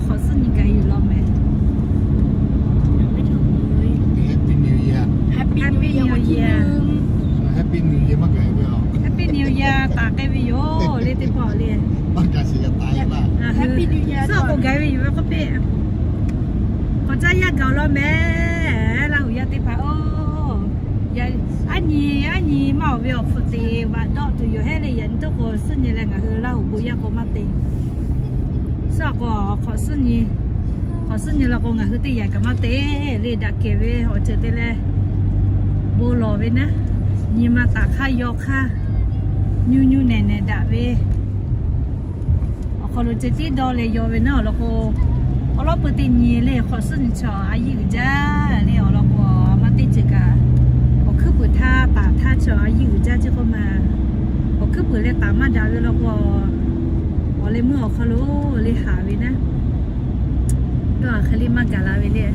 Hk'awꞈ suhˉ nyi gaˬ yuˬ law mehˍ. Happy New Year. Happy New Year. Happy New Year maˇ gaˬ ve a. Happy New Year taˍ k'ai ve yoˬ le teˇ hpaˍ le. Maˇ gaˬ sheˍ yaꞈ taˍ ve maˇ. Happy New Year suhˉ k'o gaˬ ve yoˬ ve k'oˆ piˇ. K'awꞈ caˇ yaˇ gaˬ law mehˍ. Laˇ huˍ yaˇ teˇ hpaˍ oˬ. Aˉ nyi aˉ nyi maˇ awˬ ve awˬ hpfuhˆ te vaꞈ dawˆ tuˬ yoˬ hehˉ le. Yaꞈ nyi teˇ k'o suhˉ nyi leh ngaˬ hui Laˇ huˍ bon yaˇ k'o maˇ te. Suhˉ k'o hk'awꞈ suhˉ nyi, hk'awꞈ suhˉ nyi law k'o ngaˬ hui teˇ yanˇ kaꞈ maˇ te le. Daꞈ kehˬ ve awˬ ceuˬ te leh bon lawˬ ve naˉ, nyi ma taˍ hk'aˇ yaw hk'aˇ, nyu nyu nehˬ nehˬ daꞈ ve awˬ hk'aw lo ceh tiˉ dawˇ leh yaw ve naˉ awˬ lawn k'o, awˬ lawn peu teˇ nyi le hk'awꞈ suhˉ nyi chaw a yiˇ g'uiˬ jaˇ le awˬ lawn k'o, a maˇ teˇ ceuˬ kaꞈ awˬ hkuiˉ puiˍ htaˇ taˍ htaˇ chaw a yiˇ g'uiˬ jaˇ ceˇ k'oˆ ma. Awˬ hkuiˉ puiˍ leh taˍ maˇ daꞈ ve law k'o, awˬ leh meuˇ awˬ hk'aw lo le haꞈ ve naˉ, dawˇ a hk'e le maˇ gaˬ la ve le.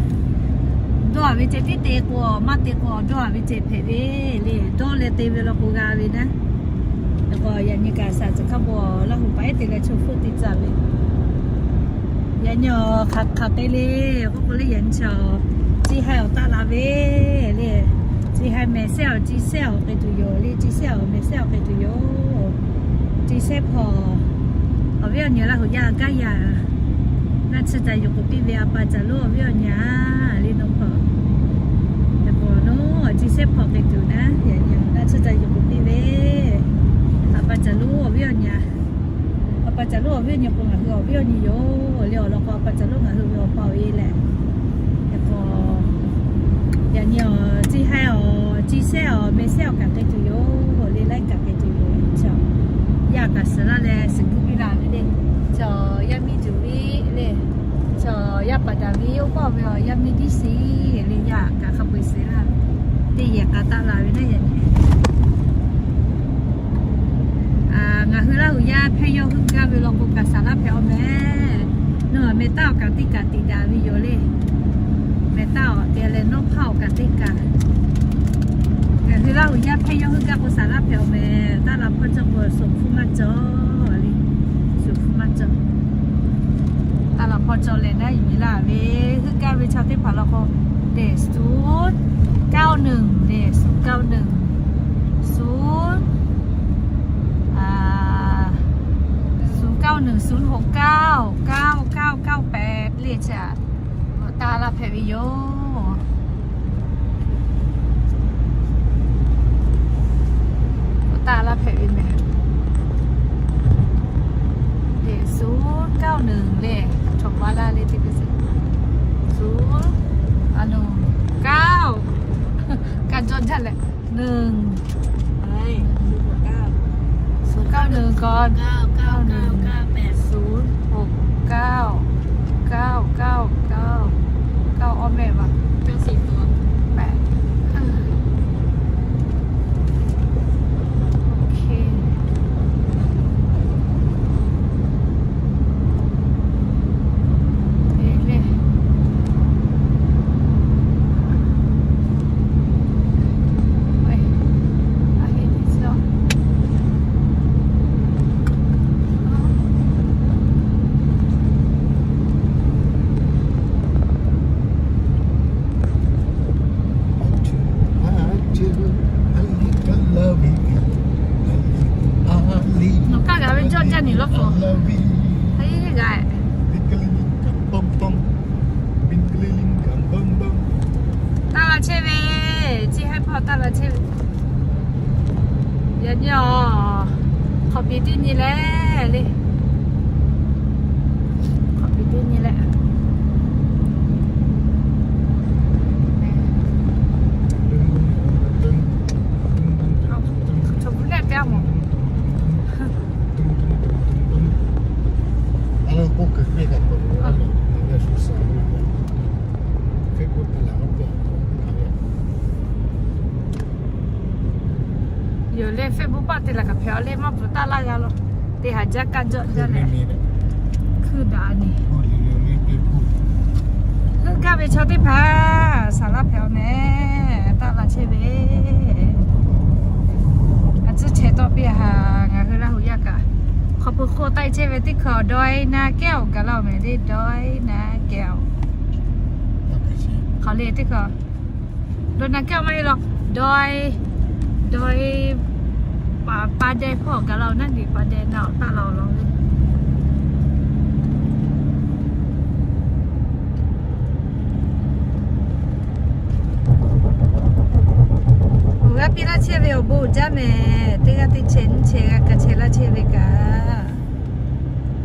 Dawˇ a ve ceh tiˉ te k'o, maˇ te k'o dawˇ a ve ceh hpehꞈ ve le. Dawˇ leh te ve law k'o g'a ve naˉ. K'o yaꞈ nyi kaꞈ shaˍ tcuh hk'a bawˬ Laˇ huˍ paˍ ehˉ te leh chaw hpfuhˆ te caˇ ve. Yaꞈ nyi awˬ hk'aˬ hk'aˬ te le k'oˆ k'o le, yaꞈ nyi chaw chi haiˬ awˬ taˆ la ve le. Chi haiˬ mehˬ sehˉ awˬ, chi sehˉ awˬ k'ai tuˬ yoˬ le. Chi sehˉ awˬ mehˬ sehˉ awˬ k'ai tuˬ yoˬ. Chi sehˉ hpawˇ awˬ viˉ awˬ nyi Laˇ huˍ yaˇ gaˇ yaˇ naˆ tsuhˇ ca yuˬ k'oˍ piˇ ve a pa Caˬ lonˉ awˬ viˉ awˬ nyi le naw hpawˇ. K'o naw chi sehˉ hpawˇ k'ai tuˬ naˉ, yaꞈ nyi naˆ tsuhˇ ca yuˬ k'oˍ piˇ ve a pa Caˬ lonˉ awˬ viˉ awˬ nyi. A pa Caˬ lonˉ awˬ viˉ awˬ nyi k'o ngaˬ hui awˬ viˉ awˬ nyi yoˬ le. Awˬ lawn k'o a pa Caˬ lonˉ ngaˬ hui ve awˬ pa awˬ e lehˬ. K'o yaꞈ nyi awˬ chi haiˬ awˬ, chi sehˉ awˬ mehˬ sehˉ awˬ kaꞈ k'ai tuˬ yoˬ le. Laiˉ kaꞈ k'ai tuˬ yoˬ. Chaw yaˇ kaꞈ suhˍ laˇ leh suhˍ kuiˉ piˇ la ve le. Chaw yaˇ miˇ tuˬ viˉ le. Chaw yaˇ paˍ daꞈ ve oˇ hpawˇ ve awˬ yaˇ miˇ tiˉ shiˍ le. Yaˇ kaꞈ hk'a peu-eˬ suhˍ laˇ ve teˇ yehˬ k'a taˆ la ve naˉ yaꞈ nyi. Ngaˬ hui Laˇ huˍ yaˇ hpehˇ yawˇ hui gaˇ ve law k'o kaꞈ saˍ laˇ hpehꞈ-aw mehˍ. Nawˬ meh taˇ awˬ kaꞈ teˇ kaꞈ tiꞈ daꞈ ve yoˬ le. Meh taˇ awˬ te leh nawˉ hpaˇ awˬ kaꞈ teˇ kaꞈ. Ngaˬ hui Laˇ huˍ yaˇ hpehˇ yawˇ hui gaˇ k'o saˍ laˇ hpehꞈ-aw mehˍ. Taˇ la hpawˇ cawˇ k'o suhˍ hpfuhˇ maˇ cawˬ le. Suhˍ hpfuhˇ maˇ cawˬ. Taˇ la hpawˇ cawˬ leh naˉ yuˬ laˇ ve, hui gaˇ ve chaw teˇ hpaˍ law k'o, dehˬ ศูนย์ เก้า หนึ่ง dehˬ ศูนย์ เก้า หนึ่ง ศูนย์ ศูนย์ เก้า หนึ่ง ศูนย์ หก เก้า เก้า เก้า เก้า แปด le chaꞈ taˇ laˇ hpehꞈ ve yoˬ. Taˇ laˇ hpehꞈ ve mehˍ. Dehˬ ศูนย์ เก้า หนึ่ง le, chaw ma laˇ le teˇ hkui suhˍ. ศูนย์ a nu, เก้า kaˇ jawˇ jaˇ leh, หนึ่ง ศูนย์ เก้า หนึ่ง ก่อน เก้า เก้า เก้า เก้า แปด ศูนย์ หก เก้า เก้า เก้า เก้า เก้า awˇ mehˆ va. แปด โอเค Nawˬ kaˇ g'a ve jawˇ jaˇ nyi lawˇ hpfuhˆ. Haiˉ g'a. Taˇ la chehˇ ve, chi haiˉ hpawˇ taˇ la chehˇ ve. Yaꞈ nyi awˬ hk'awꞈ piˍ teˇ nyi leh le. Hk'awꞈ piˍ teˇ nyi leh. Chaw bvuhˇ leh pehˇ mawˬ. Yoˬ le, Facebook paˆ te la kaꞈ hpehꞈ-aw le, maˇ bvuhꞈ taˆ laˇ g'a law. Teˇ haˍ jaˇ kaˇ jawˆ jaˇ leh hkui daꞈ nyi. Heuˆ gaˇ ve chaw teˇ hpaˍ saˍ laˇ hpehꞈ-aw mehˍ. Taˆ la chehˇ ve, a tcuhˇ chehˇ tawˆ piˇ haˍ. Ngaˬ hui Laˇ huˍ yaˇ kaꞈ Awˬ pui hk'oˆ taiˆ chehˇ ve teˇ hkawꞈ dawˇ-e na kehˉ awˬ gaˬ la-oˬ mehˍ le, dawˇ-e na kehˉ-oˬ. Hk'aˬ le teˇ hkawꞈ dawˇ-e na kehˉ maˇ heˆ law, dawˇ-e, dawˇ-e, pa deh hpawˇ awˬ gaˬ la-oˬ, naˉ diˍ pa deh na awˬ taˆ la-oˬ law ve. Awˬ g'aˇ piˇ laˇ chehˇ ve awˬ bon uiˍ jaˇ mehˍ. Teˇ g'aˇ teˇ chehˇ nyiˇ chehˇ g'a ka chehˇ laˇ chehˇ ve kaꞈ,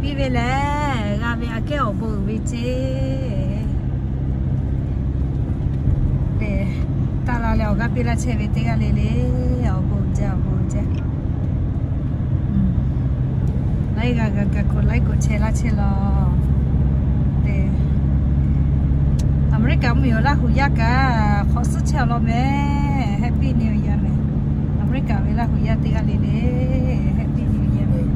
piˇ ve lehˬ g'a ve aꞈ kehˉ awˬ bon uiˍ ve ceˇ. Lehˬ, taˆ la leh awˬ g'aˇ piˇ laˇ chehˇ ve teˇ g'aˇ le le, awˬ bon uiˍ jaˇ, awˬ bon uiˍ jaˇ. Laiˉ g'a g'a kaꞈ k'oꞈ laiˉ k'oꞈ chehˇ laˇ chehˇ law. Lehˬ, Aˍmeˍriˆkaˍ mvuhˇmiˬ awˬ Laˇ huˍ yaˇ kaꞈ hk'awꞈ suhˉ chehˇ awˬ lawn mehˍ. Happy New Year mehˍ. Aˍmeˍriˆkaˍ ve Laˇ huˍ yaˇ teˇ g'aˇ le le, Happy New Year mehˍ.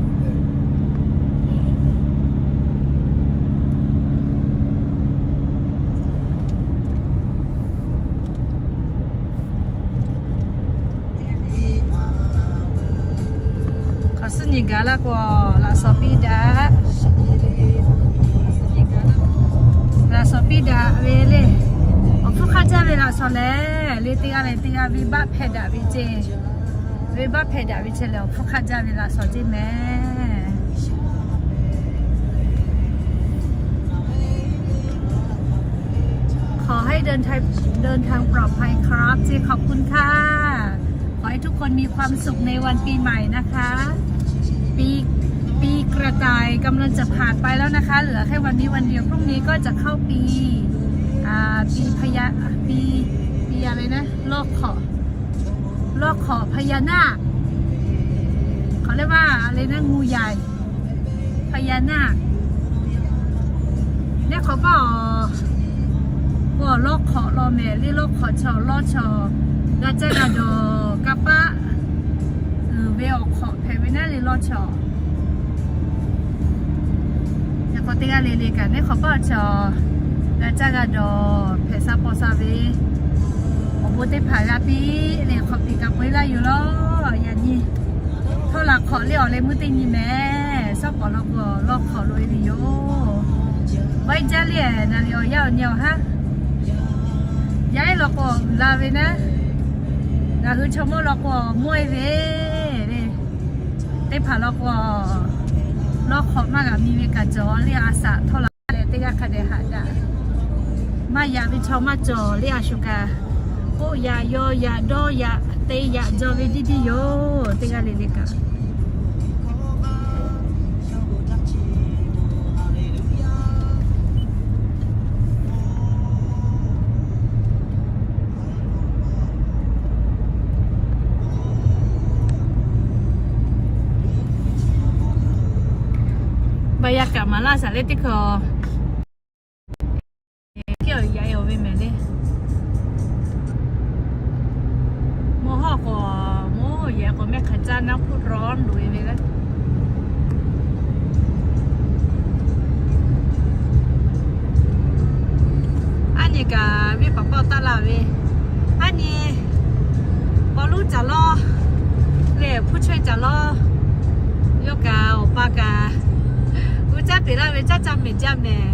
Hk'awꞈ suhˉ nyi gaˬ laˇ k'o, laꞈ shawnˍ piˇ daꞈ. Laꞈ shawnˍ piˇ daꞈ ve le. Awˬ hpfuhˇ hk'aˇ jaˇ ve laꞈ shawnˍ lehˬ, le teˇ g'aˇ leh teˇ g'aˇ venˇbaˆ hpehˇ daꞈ ve ceˇ. Venˇbaˆ hpehˇ daꞈ ve chehˇ leh awˬ hpfuhˇ hk'aˇ jaˇ ve laꞈ shawnˍ ceˇ mehˍ. ขอให้เดินทาง เดินทางปลอดภัยครับ เจ๊ ขอบคุณค่ะ ขอให้ทุกคนมีความสุขในวันปีใหม่นะคะ ปี ปีกระต่ายกำลังจะผ่านไปแล้วนะคะ เหลือแค่วันนี้วันเดียว พรุ่งนี้ก็จะเข้าปี อ่า ปีพญา ปี ปีอะไรนะ ลอกเขาะ ลอกเขาะพญานาค เขาเรียกว่าอะไรนะ งูใหญ่ พญานาค Neˇ hk'awꞈ paˆ-oˬ, k'o lawˇ hk'awꞈ law mehˍ le, lawˇ hk'awꞈ chaw lawˇ chaw, g'a caˇ g'a dawˬ kanˇ paˆ uiˍ ve awˬ hk'awꞈ hpehꞈ ve naˉ le lawˇ chaw. Yaꞈ k'aw teˇ g'aˇ le le kaꞈ neˇ hk'awꞈ paˆ chaw g'a caˇ g'a dawˬ hpehꞈ sha paw sha ve, awˬ bon teˇ hpaˍ g'a piˇ leh hk'awꞈ piˍ kaꞈ peu-eˬ laˇ yoˬ lawˇ. Yaꞈ nyi htawˇ laꞈ hk'awꞈ le awˬ leh meuˇ teˇ nyi mehˍ. Shawˉ k'awꞈ law k'o lawˇ hk'awꞈ loꞈ-e ve yoˬ. Vaiˇ jaˇ le, naˍ riˍ awˬ yaˇ awˬ nyi awˬ haˉ yaˇ-ehˉ law k'o uiˍ la ve naˉ, ngaˬ hui chaw mawˇ law k'o mawˇ-e ve le. Teˇ hpaˍ law k'o, lawˇ hk'awꞈ maˇ g'a mi ve kaꞈ cawˬ le, a shaꞈ htawˇ la leh teˇ g'aˇ hk'a dehꞈ haꞈ daꞈ. Maˇ yaꞈ ve chaw maˇ cawˬ le, a shu kaꞈ k'oˆ yaꞈ yaw yaꞈ dawˇ yaꞈ te yaꞈ jaw ve diˇ diˇ yoˬ, teˇ g'aˇ le le kaꞈ. บรรยากาศ maˍ laˇ shaˍ le teˇ hkawꞈ, kehˉ awˬ yaꞈ-e awˬ ve mehˍ le. Mawˇ hawˉ k'o, mawˇ yaꞈ k'o mehˆ hk'aˬ caˇ naˉ hpuˇ rawˉ loꞈ-e ve le. Aˉ nyi kaꞈ venˇ paˍ pawˆ taˆ la ve, aˉ nyi paw luˉ caˬ lawˇ leh hpuˇ chaweh caˬ lawˇ, yawˇ kaꞈ awˬ pa kaꞈ g'uˇ caˉ peꞈ laˇ ve caˉ caˇ mehˍ jaˇ mehˍ.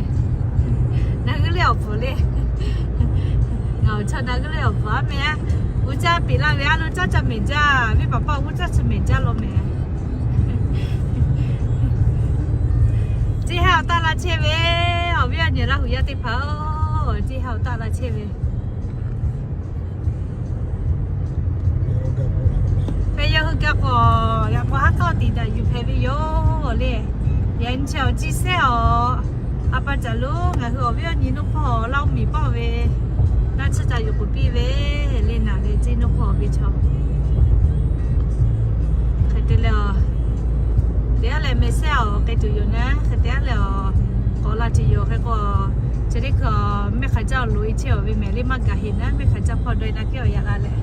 Naˬ g'euˆ le awˬ pfuhˍ le, ngaˬ awˬ chaw naˬ g'euˆ le awˬ pfuhˍ aˉ mehˍ. G'uˇ caˉ peꞈ laˇ ve aˉ lo caˉ caˇ mehˍ jaˇ, venˇ paˍ pawˆ g'uˇ caˉ chi mehˍ jaˇ law mehˍ. Teˇ haˉ awˬ taˆ la chehˇ ve, awˬ viˉ awˬ nyi Laˇ huˍ yaˇ teˇ hpaˍ-oˬ, teˇ haˉ awˬ taˆ la chehˇ ve. Hpehꞈ yaˇ hui kaꞈ k'awꞈ yaꞈ k'aw haˉ k'awˇ tiꞈ daꞈ yuˬ hpehꞈ ve yoˬ le. Yaꞈ nyi chi awˬ ciˇ sehˉ awˬ, a pa caˬ lonˉ ngaˬ hui awˬ viˉ awˬ nyi Nuˇ hpawˇ Laˇ oˇ miˬ pawˆ ve naˆ tsuhˇ ca yuˬ k'oˍ piˇ ve le, naˬ leh ceˇ Nuˇ hpawˇ ve chaw. Hk'e te leh, teˇ g'aˇ leh meh sehˉ awˬ k'ai tuˬ yoˬ naˉ, hk'e te g'aˇ leh awˬ k'awꞈ la tuˬ yoˬ. Hk'e k'o, chi teˇ hkawꞈ mehˆ hk'aˬ caˇ awˬ loꞈ-e chehˇ awˬ ve mehˍ le, maˇ gaˬ heꞈ naˉ, mehˆ hk'aˬ caˇ hpawˇ dawˇ-e na kehˉ awˬ yaꞈ la leh,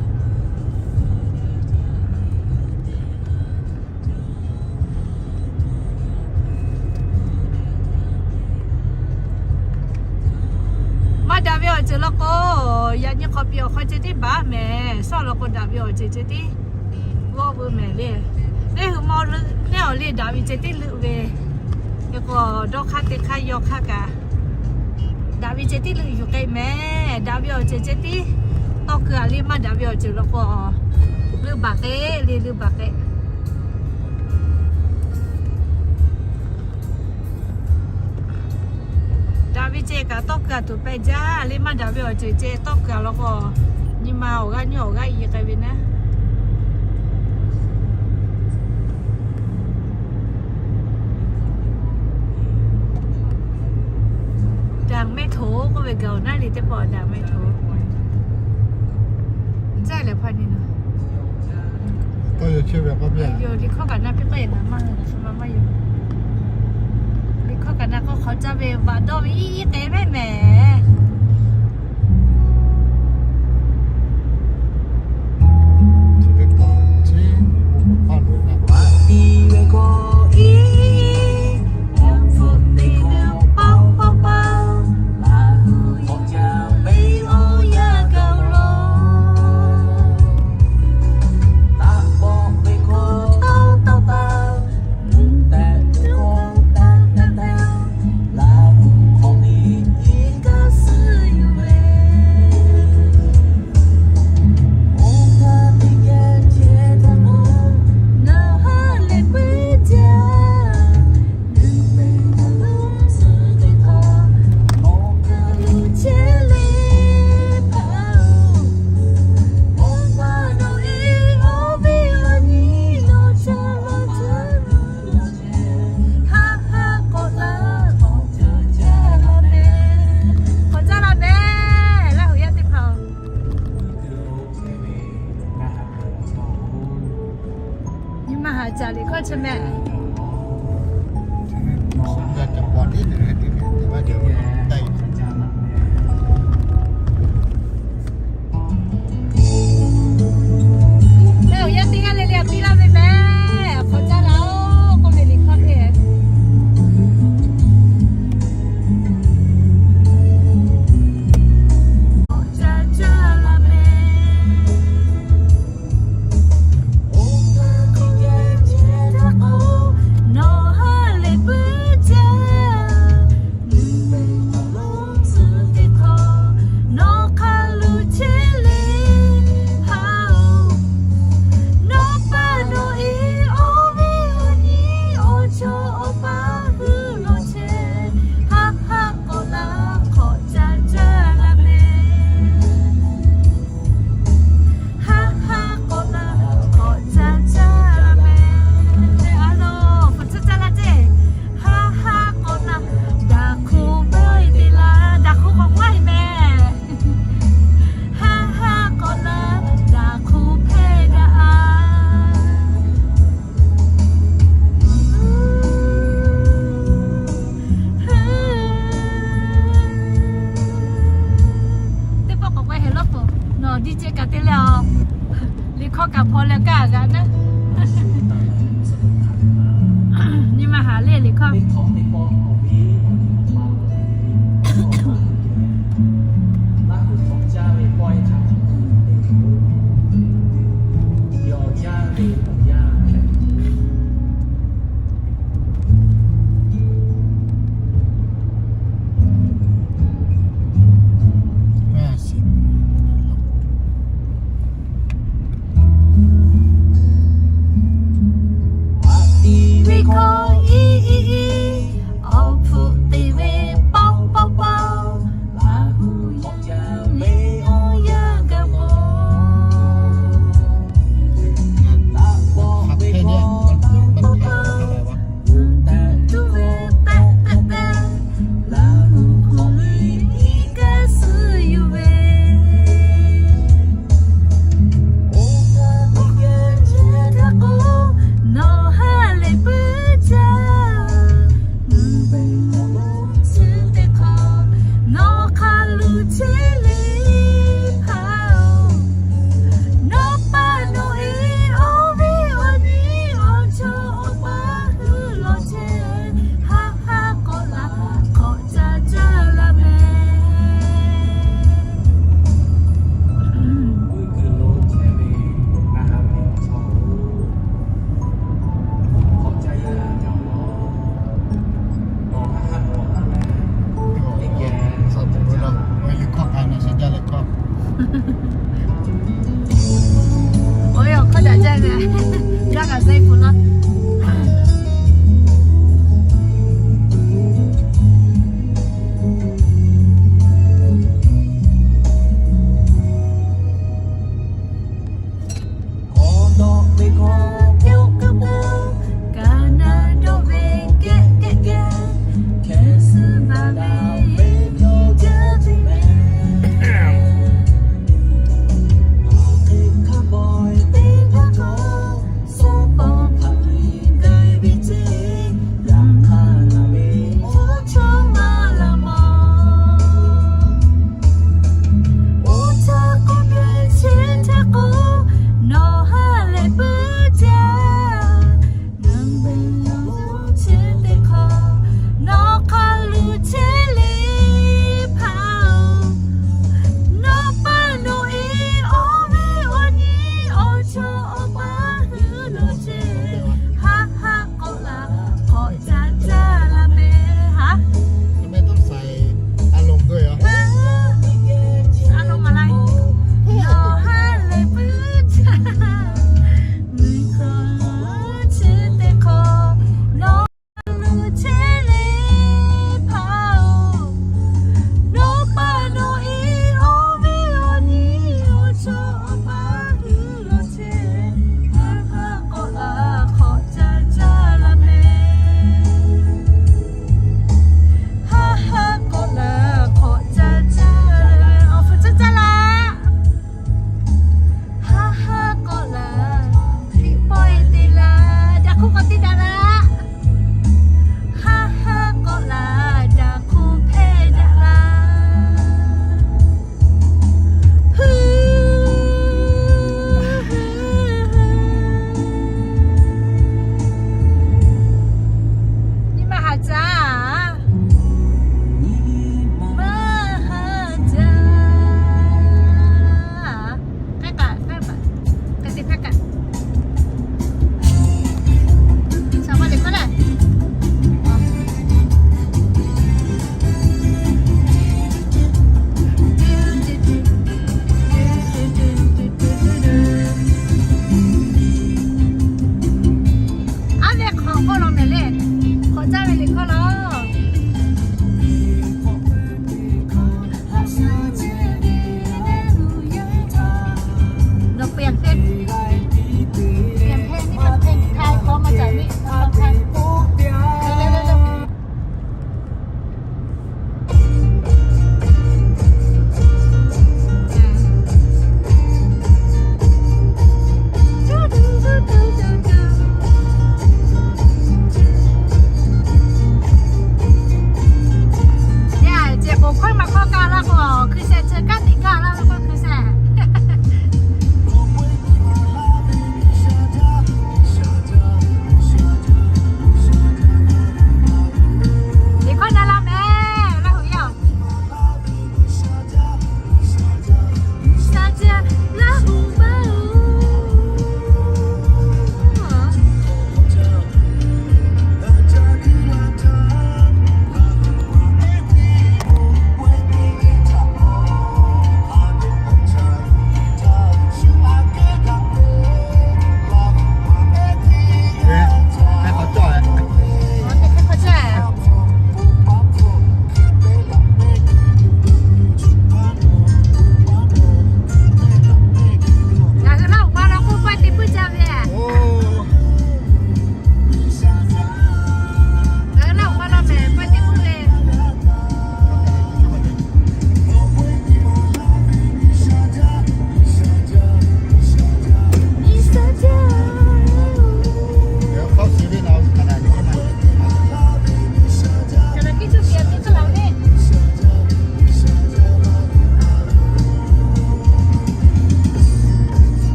maˇ daꞈ ve awˬ ceuˬ law k'o, yaꞈ nyi hk'awꞈ piˍ awˬ hk'aw ceh tiˉ baˬ mehˍ. Shawˉ law k'o daꞈ ve awˬ ceuˬ ceh tiˉ g'awˇ veu mehˍ le. Teˇ hui mawˇ leuˆ Neˇ awˬ le daꞈ ve ceh tiˉ leuˆ ve, hk'e k'o dawˇ hk'aˇ teˇ hk'aˇ yaw hk'aˇ kaꞈ, daꞈ ve ceh tiˉ leuˆ yuˬ k'ai mehˍ. Daꞈ ve awˬ ceuˬ ceh tiˉ tawˇ keu a le, maˇ daꞈ ve awˬ ceuˬ law k'o, leuˆ baˬ k'ai le, leuˆ baˬ k'ai. Daꞈ ve ceh kaꞈ tawˇ keu a tuˬ pehꞈ jaˇ le, maˇ daꞈ ve awˬ ceuˬ ceh tawˇ keu a law k'o, nyi ma awˬ g'aˇ nyi awˬ g'aˇ i k'ai ve naˉ. Daˍ mehˆ htoꞈ k'oˆ ve gaˬ awˬ naˉ le teˇ pawˆ daˍ mehˆ htoꞈ. Caˇ lehˬ hpa nyi naˬ. Yoˬ, liꞈ hkawˇ kaꞈ na piˇ k'oˆ e naˍ maˇ, maˇ yoˬ. Liꞈ hkawˇ kaꞈ na k'o hk'awꞈ caˇ ve vaꞈ dawˇ ve iˉ iˉ k'ai mehˆ mehˍ. K'awꞈ caˇ la mehˍ, Laˇ huˍ yaˇ teˇ hpaˍ-oˬ. Nyi ma haꞈ caˍ liꞈ hkawˇ chi mehˆ. Laˇ huˍ yaˇ teˇ g'aˇ le le a piˇ laˇ ve mehˍ. K'awꞈ caˇ la-oˬ k'oˆ ve liꞈ hkawˇ teˇ Teˇ pawˆ k'awꞈ k'ai heh lawˉ peuˬ. Nawˬ D J kaꞈ te leh-oˬ, liꞈ hkawˇ kaꞈ hpaw leh kaˇ g'a naˉ. Nyi ma haꞈ le liꞈ hkawˇ. Leh peuˬ laˇ. Kaˍ naˍ dawˇ ve kehˉ kehˉ kehˉ, hkeh suh baˬ ve yawˇ jaˇ ve meh. Hk'e hk'a bawˬ teˇ hpaˍ k'o, suh pawˬ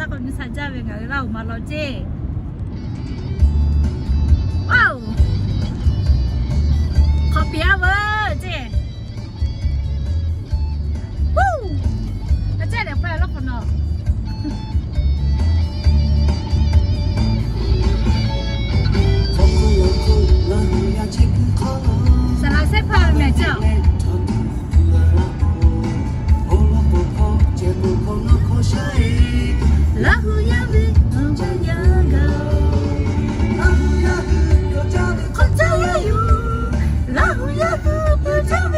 Hk'aw nyi sha jaˇ ve ngaˬ hui Laˇ huˍ ma law ceˇ. Oˇ, hk'awꞈ piˍ a veuˬ ceˇ. Oˇ, a cehˇ lehˬ hk'aw a lawˉ k'awꞈ nawˬ. Saˍ laꞈ sehˉ hpaˇ ve mehˬ ceˇ. Laˇ huˍ yaˇ hui, hk'awꞈ caˇ yaˇ yoˬ. Laˇ huˍ yaˇ hui, hk'awꞈ caˇ yaˇ yoˬ. Teˇ sehˍ ve,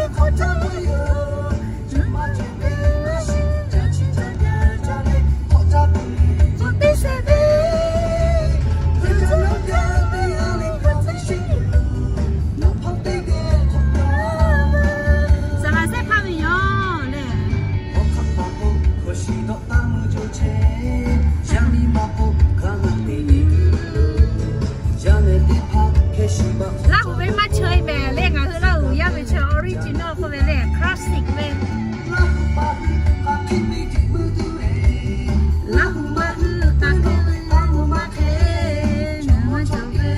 saˍ laꞈ sehˉ hpaˇ ve yoˬ lehˬ. Laˇ huˍ ve maˇ chaweh mehˬ lehˬ, ngaˬ hui Laˇ huˍ yaˇ ve chaw original k'oˆ ve lehˬ, classic ve. Laˇ huˍ maˇ hui taˇ hk'e, maˇ hui maˇ hk'e, maˇ cawˬ ve,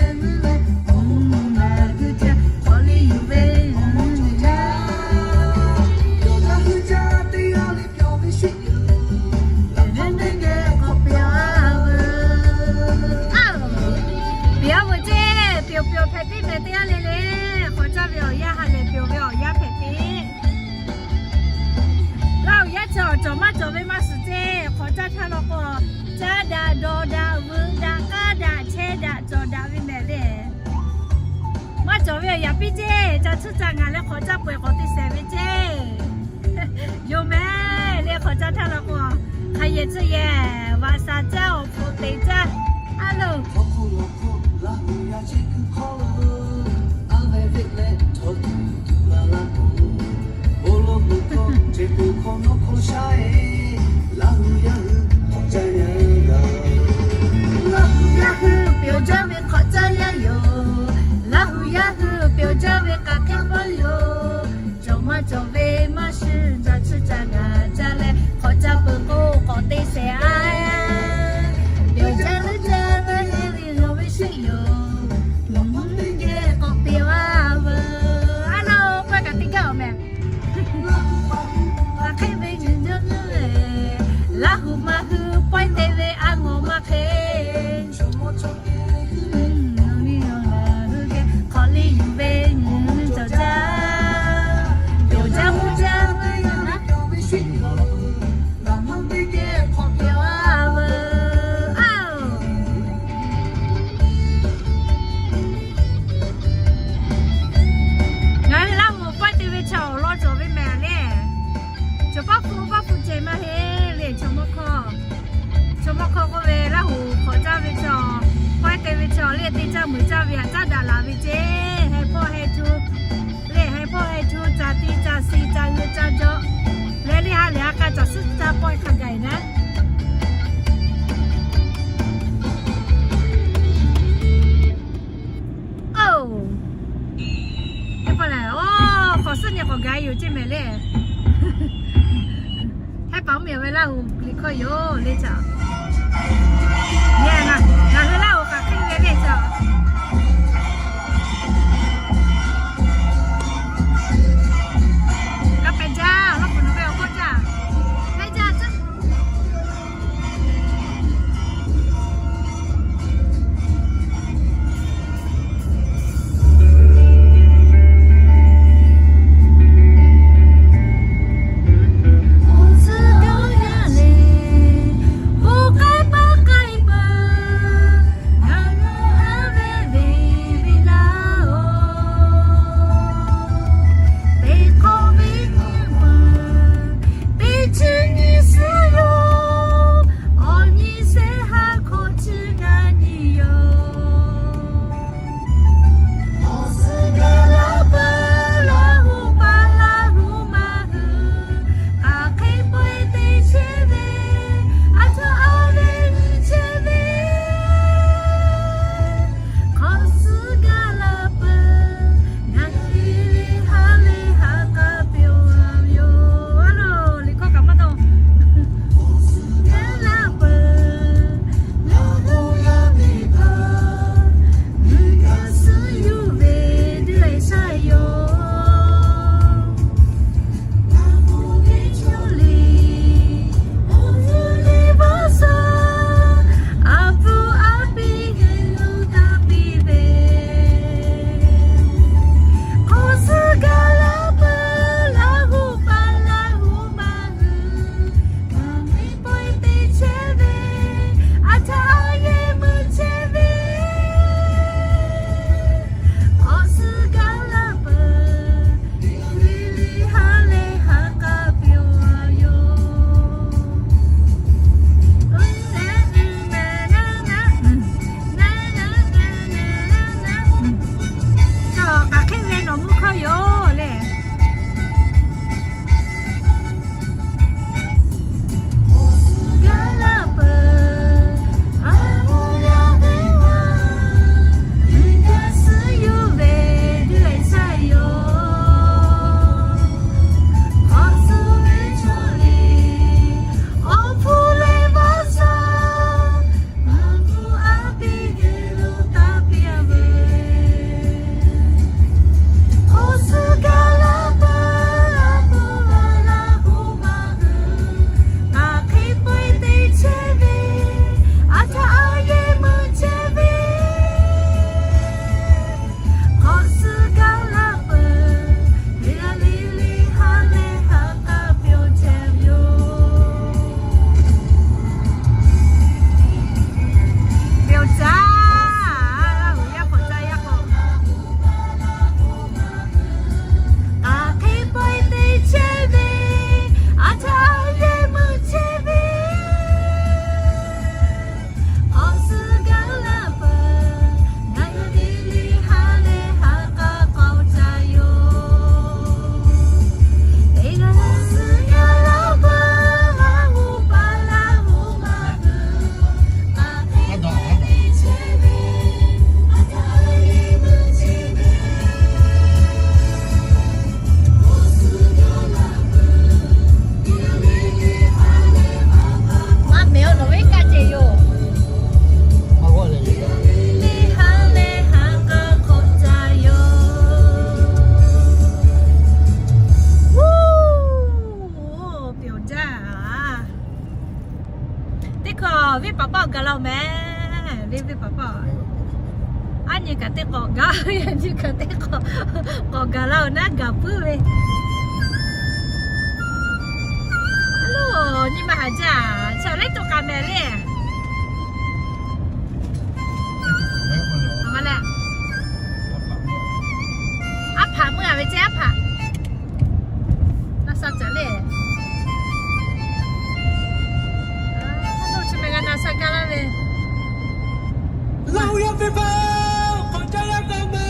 ngaˬ hui ca hk'awꞈ liˇ yuˬ ve, ngaˬ hui ca, yawˇ hui ca teˇ g'aˇ le pyaw ve sheˆ yoˬ. Teˇ geh k'awꞈ pyaw a veuˬ. Pyaw a veuˬ ceˇ, pyaw pyaw hpehꞈ piˇ mehˬ teˇ g'aˇ le le. Hk'awꞈ caˇ ve awˬ yanˇ ha lehˬ, pyaw ve awˬ yanˇ hpehꞈ piˇ. Laˇ huˍ yaˇ chaw cawˬ maˇ cawˬ ve maˇ shiˍ ceˇ. Hk'awꞈ caˇ htaˇ law k'o, caˇ daꞈ, dawˬ daꞈ, veuꞈ daꞈ, k'aˉ daꞈ, chehˇ daꞈ, cawˬ daꞈ ve mehˬ lehˬ. Maˇ cawˬ ve awˬ yaꞈ piˇ ceˇ. Ca tsuhˇ ca ngaˬ leh hk'awꞈ caˇ peuˬ k'awꞈ te shehˍ ve ceˇ. Yoˬ mehˬ leh hk'awꞈ caˇ htaˇ law k'o, hk'a yehˬ tcuhˇ yehˬ, vaꞈ shaˍ caˇ, awˬ hpfuhˇ teꞈ caˇ. A loˬ. Laˇ huˍ yaˇ hui pyaw jaˇ ve hk'awꞈ caˇ yaˇ yoˬ. Laˇ huˍ yaˇ hui pyaw jaˇ ve k'aꞈ hk'e pawˆ yoˬ. Cawˬ maˇ cawˬ ve maˇ shiˍ, ca tsuhˇ ca ngaˬ ca leh hk'awꞈ caˇ peuˬ k'o k'awꞈ te shehˍ a. Pyaw jaˇ leuˉ jaˇ ve le, lawˬ ve sheˆ yoˬ. Lawˬ mvuhˇ teˇ geh k'awꞈ pyaw a veuˬ. A loˬ, k'oˆ kaꞈ teˇ gaˇ awˬ mehˬ. Laˇ huˍ maˇ hui pawehˇ te ve a ngawˬ maˇ hk'e. Hk'awꞈ liˇ yuˬ ve, cawˬ jaˇ, cawˬ jaˇ mvuhˇ jaˇ ve yoˬ. Lawˬ mvuhˇ teˇ geh k'awꞈ pyaw a veuˬ. Ngaˬ hui Laˇ huˍ pawehˇ te ve chaw awˬ lawn cawˬ ve mehˬ lehˬ, chaw paˉ hpu paˉ hpu ceh maˇ heˆ lehˬ, chaw mawˇ hkawˇ, chaw mawˇ hkawˇ k'oˆ ve Laˇ huˍ hk'awꞈ caˇ ve chaw, pawehˇ te ve chaw lehˬ, teˇ caˇ meuꞈ caˇ ve htaꞈ caˉ daꞈ laˬ ve ceˇ. Heh hpawˇ heh tu lehˬ, heh hpawˇ heh tu, ca ti ca si, ca g'eu ca jaw leh, lehˬ ha lehˬ ha k'a caˬ suhˉ caˇ pawehˇ hk'a gaˬ naˉ. Oˇ, teˇ hpaˍ lehˬ, oˇ, k'awꞈ suhˉ nyi k'awꞈ gaˬ yoˬ ceˇ mehˬ lehˬ. Heh paˍ mvuhˇ miˬ ve Laˇ huˍ liꞈ hkawˇ yoˬ lehˬ caˬ. Ngaˬ hui Laˇ huˍ k'aꞈ hk'e ve lehˬ caˬ. Kaˇ pehˬ jaˇ, awˬ lawn k'o nawˬ ve awˬ hkawˇ caˇ. Heh jaˇ tcuhˉ. K'o, venˇ paˍ paˆ gaˬ la-oˬ mehˍ. Venˇ, venˇ paˍ paˆ. Aˉ nyi kaꞈ teˇ k'awꞈ gaˬ, yaꞈ nyi kaꞈ teˇ k'awꞈ, k'awꞈ gaˬ la-oˬ naˉ gaˬ puiˉ ve. Aˉ loˬ, nyi ma haˍ jaˇ, chaw lehˬ to k'a mehˍ le. Aˉ hpaꞈ meuˇ a ve ceˇ, aˉ hpaꞈ. Na sha caˬ le. Aˉ loˬ, chi mehˍ g'a na sha gaˇ laˇ ve. Laˇ hu yaˇ teˇ hpaˍ, k'awꞈ caˇ yaˇ gaˬ mehˍ.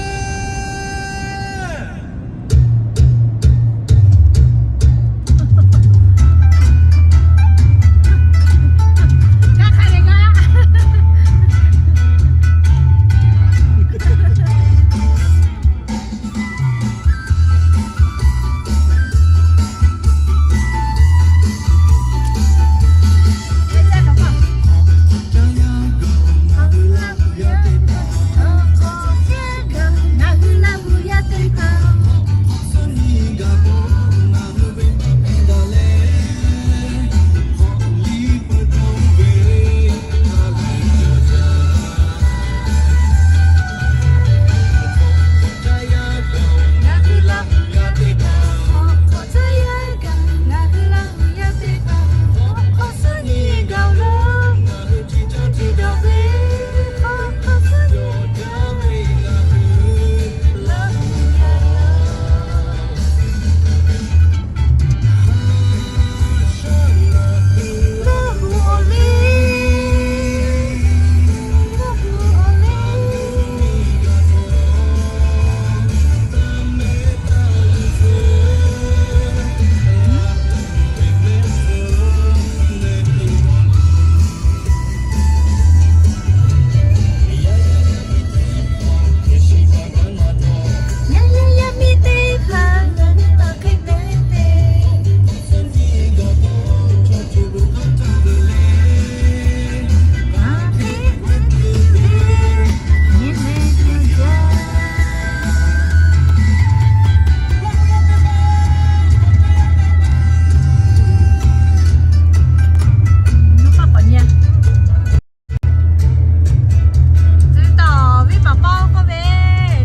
Chi teˇ taw, venˇ paˍ paˆ k'oˆ ve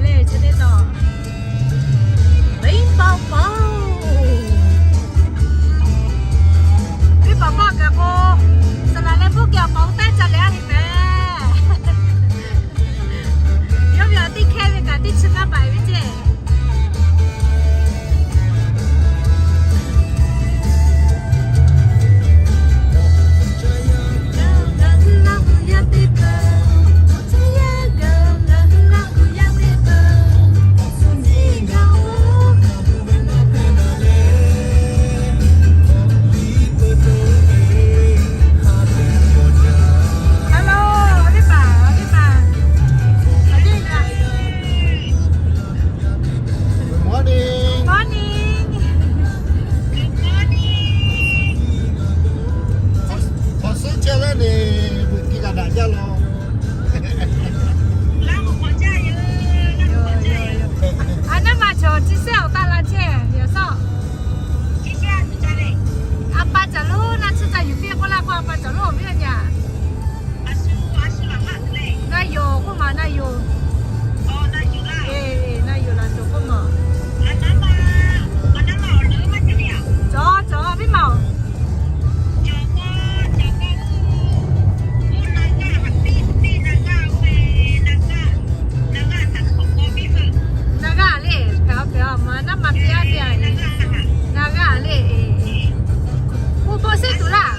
le, chi teˇ taw. Venˇ paˍ paˆ. Venˇ paˍ paˆ kaꞈ k'o, saˍ laˍ leh bvuhˆ geh awˬ paˍ oˇ taˆ ca leh a heˆ mehˍ. Yawˇ ve awˬ teˇ hkehˇ ve kaꞈ teˇ chi kaˇ paiˍ ve ceˇ. Hello, awˬ viˉ paˍ, awˬ viˉ paˍ. Good morning. Morning. Hk'awꞈ suhˉ chehˇ leh neˬ, beuꞈ tiˉ g'a daꞈ jaˇ law. A naˉ ma chaw chi shehˆ awˬ taˆ la chehˇ, yaꞈ shawˆ. A pa caˬ lonˉ naˆ tsuhˇ ca yuˬ piˇ k'oˆ laˇ k'o, a pa caˬ lonˉ awˬ viˉ a nyaꞈ. Na yoˬ k'oˆ maˬ, na yoˬ. Na yoˬ laˬ tuˬ k'oˆ maˬ. Cawˬ, cawˬ, viˉ maˬ-oˬ. Na g'aˇ le, hpehꞈ a hpehꞈ a, maˬ naˉ ma piˇ a piˇ a. Na g'aˇ le. Oˇ bawˆ shehˇ tuˬ laˇ.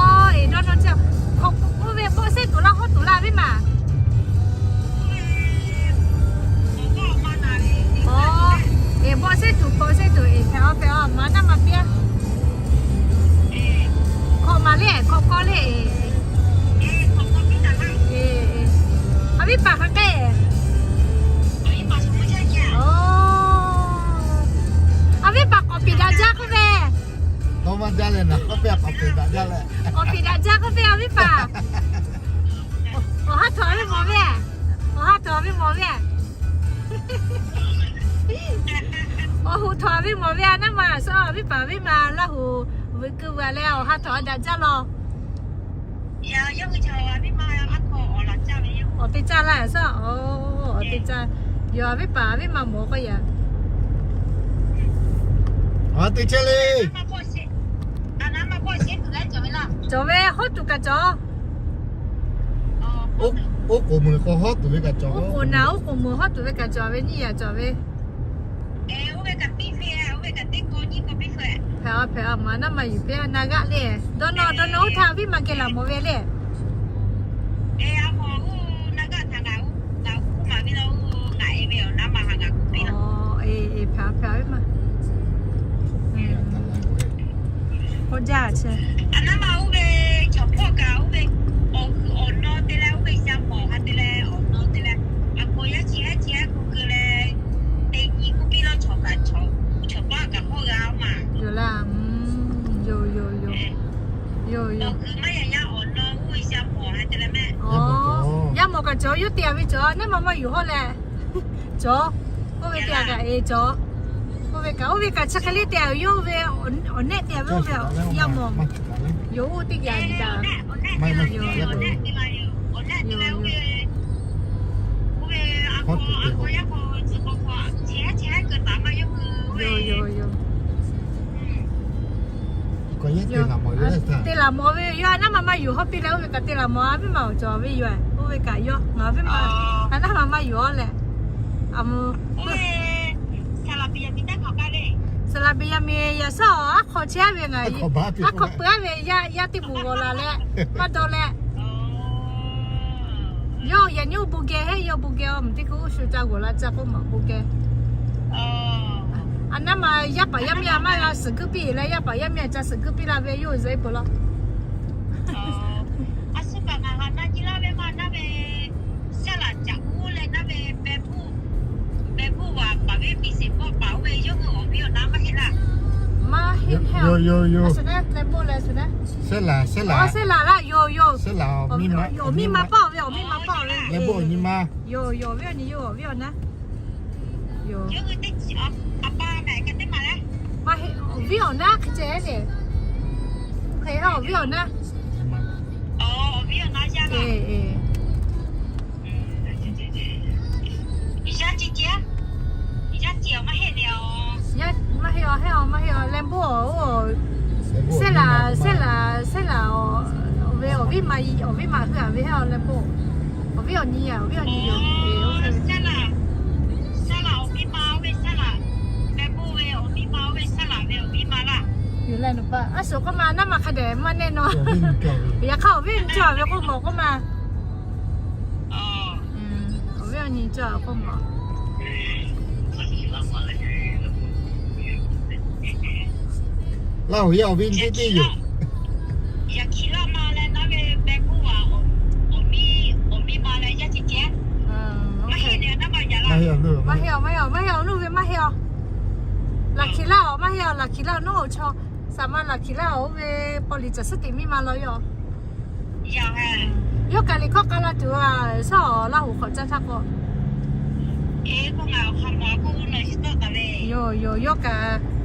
Aˬ, eˬ, dawˇ nawˇ chehˇ. Oˇ ve bawˆ shehˇ tuˬ laˇ, hawˉ tuˬ laˇ, viˉ maˬ. Aˬ, eˬ, bawˆ shehˇ tuˬ, bawˆ shehˇ tuˬ, eˬ, hpehꞈ a hpehꞈ a, maˬ naˉ ma piˇ a. Hkawꞈ maˬ le, hkawꞈ kawˆ le. Aˬ viˉ paˍ hk'aˬ hk'e. Aˬ, aˬ viˉ paˍ k'awꞈ piˍ daꞈ jaˇ k'oˆ ve. K'awꞈ piˍ daꞈ jaˇ k'oˆ ve, aˬ viˉ paˍ. Awˬ ha htawnˍ ve mawˬ ve. Awˬ ha htawnˍ ve mawˬ ve. Awˬ hoꞈ htawnˍ ve mawˬ ve a, naˉ ma suh, aˬ viˉ paˍ viˉ ma Laˇ huˍ Veuꞈ keu veuꞈ leh awˬ ha htaꞈ a daꞈ jaˇ law. Awˬ te caˇ laˇ saˉ. Awˬ te caˇ. Yawˇ a viˉ paˍ a viˉ ma mawˬ k'o yaꞈ. Awˬ te caˇ le. Cawˬ ve hawˉ tuˬ kaꞈ cawˬ. Oˉ k'oˍ meuˍ k'o hawˉ tuˬ ve kaꞈ cawˬ. Oˉ k'oˍ naˍ, oˉ k'oˍ meuˍ hawˉ tuˬ ve kaꞈ cawˬ ve nyiˇ yaꞈ cawˬ ve. Hpehꞈ a hpehꞈ a, maˍ naˉ ma yuˬ piˇ a na g'aˆ le. Dawˇ nawˇ dawˇ nawˇ oˇ htaˇ viˉ ma geh laˬ mawˬ ve le. Hpehꞈ a hpehꞈ a, maˍ naˉ ma. K'oˆ jaˇ chi. Yoˬ laˇ. Yoˬ yoˬ yoˬ. Yoˬ yoˬ. Yaˇ mawˬ kaꞈ cawˬ, yawˇ te a ve cawˬ, naˉ ma maˇ yuˬ hawˉ leh. Cawˬ. Oˇ ve te a kaꞈ e cawˬ. Oˇ ve kaꞈ, oˇ ve kaꞈ chi hk'e le te a, yawˇ ve awˬ nehˆ te a ve oˇ ve yaˇ mawˬ. Yoˬ, oˇ teˇ geh a nyi daꞈ. Yoˬ yoˬ. Te laˬ mawˬ ve yawˇ a naˉ ma maˇ yuˬ hawˉ piˇ leh, oˇ ve kaꞈ te laˬ mawˬ a viˉ ma awˬ cawˬ ve yoˬ. Oˇ ve kaꞈ yawˇ ngaˬ viˉ ma a naˉ ma maˇ yuˬ hawˉ leh. A mvuh. Saˍ laˍ piˍ yaˇ miˬ yaꞈ shaˉ aˬ, aˉ hk'aw chehˇ ve ngaˬ, aˉ hk'aw peuˬ aˉ ve yaˇ teˇ moˍ g'awˬ la leh, maˇ dawˇ leh. Yawˇ yaꞈ nyi oˇ bon geh heˆ, yawˇ bon geh a mvuhˬ teˇ hkui oˇ shu ca g'awˬ la ca k'oˆ maˬ bon geh. A naˉ ma yaˇ paˍ yaˇ miˇ a maˇ g'a suhˍ guiˇ piˇ leh, yaˇ paˍ yaˇ miˇ a ca suhˍ guiˇ piˇ la ve yawˇ hui zeh peuˬ law. Maˇ heˆ heˆ. Sehˉ laˬ, sehˉ laˬ. Sehˉ laˬ laˇ, yoˬ yoˬ. Awˬ miˇ ma paˇ ve, awˬ miˇ ma paˇ ve. Yoˬ yoˬ, awˬ viˉ awˬ nyi yoˬ, awˬ viˉ awˬ naˉ. Yoˬ. Maˇ heˆ, awˬ viˉ awˬ naˉ hk'e ceh le. Hk'e awˬ viˉ awˬ naˉ. Maˇ heˆ awˬ, heˆ awˬ, maˇ heˆ awˬ, leh bon awˬ, sehˉ laˬ, sehˉ laˬ, sehˉ laˬ ve awˬ viˉ ma, awˬ viˉ ma hui a ve heˆ awˬ leh bon. Awˬ viˉ awˬ nyi a, awˬ viˉ awˬ nyi yoˬ. Yoˬ leh nawˬ pa aˉ shuˍ k'oˆ ma, naˉ ma hk'a dehꞈ maˇ nehˆ naw. Yaꞈ hk'aˇ awˬ viˉ awˬ nyi cawˬ ve k'oˆ mawˬ k'oˆ ma. Awˬ viˉ awˬ nyi cawˬ k'oˆ mawˬ. Laˇ hoˍ yaˇ awˬ viˉ teˇ teˇ yoˬ. Maˇ heˆ awˬ, maˇ heˆ awˬ, maˇ heˆ awˬ, awˬ nuˇ ve maˇ heˆ awˬ. Laˬ hkiˬ laˇ awˬ, maˇ heˆ awˬ, laˬ hkiˬ laˇ awˬ, nawˉ awˬ chaw. Saˍ ma laˬ hkiˬ laˇ awˬ, oˇ ve paw liˍ caˬ suhˉ teꞈ miˇ ma law yoˬ. Yawˇ kaꞈ liꞈ hkawˇ k'a la tuˬ a, shaˉ awˬ Laˇ hoˍ hk'awꞈ caˇ htaˇ k'o. Yoˬ yoˬ, yawˇ kaꞈ